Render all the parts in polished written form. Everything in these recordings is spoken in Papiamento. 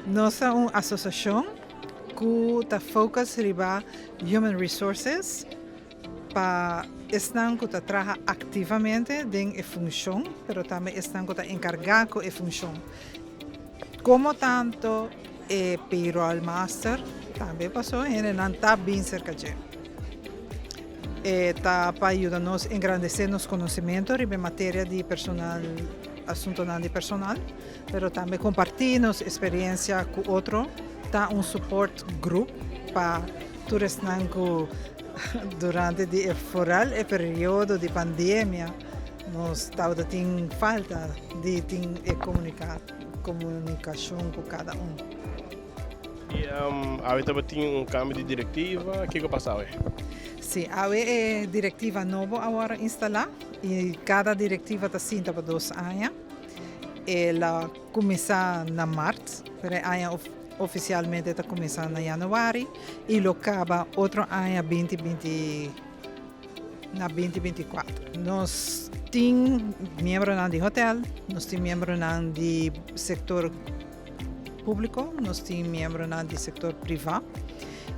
Nos ta un asosiashon ku ta focus riba human resources pa esnan ku ta traha aktivamente den e funshon, pero tambe esnan ku ta enkargá ku e funshon. Komo tanto e payroll master tambe paso hendenan ta bin serka dje. E ta pa yuda nos engrandesé nos konosementu riba e materia di personal, asuntonan di personal, pero tambe kompartí nos eksperensia ku otro. Ta un support group pa tur esnan ku durante di e foral e periodo di pandemia nos tabata tin falta di tin e komunikashon ku kada un. I awe tabatin un kambio di direktiva, kiko pasa awe? Si, awe e direktiva nobo a wòrdu instalá i kada direktiva ta sinta pa 2 aña. El a kuminsá na mart, pero e aña ofisialmente ta kuminsá na yanüari i lo kaba otro aña 2020 na 2024. Nos tin miembronan di hotel, nos tin miembronan di sektor públiko, nos tin miembronan di sektor privá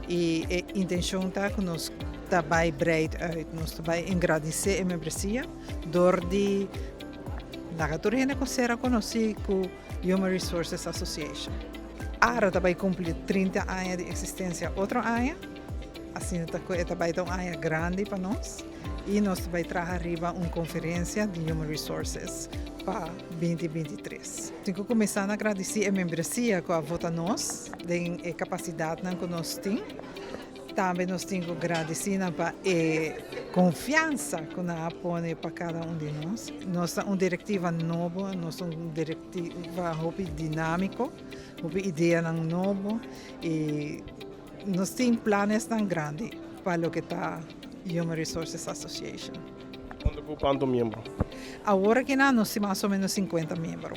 i e intenshon ta ku nos ta bai breid uit, nos ta bai engrandesé e membresia dor di laga tur hende ku sera konosí ku Human Resources Association. ARA ta bai kumpli 30 aña di eksistensia otro aña, asina ta ku e ta bai ta un aña grandi pa nos i nos ta bai traha riba un konferensia di Human Resources pa 2023. Tin ku kuminsá na gradisí e membresia ku a vota nos den e kapasidatnan ku nos tin. Tambe nos tin ku gradisí nan pa e konfiansa ku nan a pone pa kada un di nos. Nos ta un direktiva nobo, nos ta un direktiva hopi dinámiko, hopi ideanan nobo i nos tin planesnan grandi pa loke ta Human Resources Association. Konta ku kuantu miembro? Awor akinan nos tin mas o ménos 50 miembro.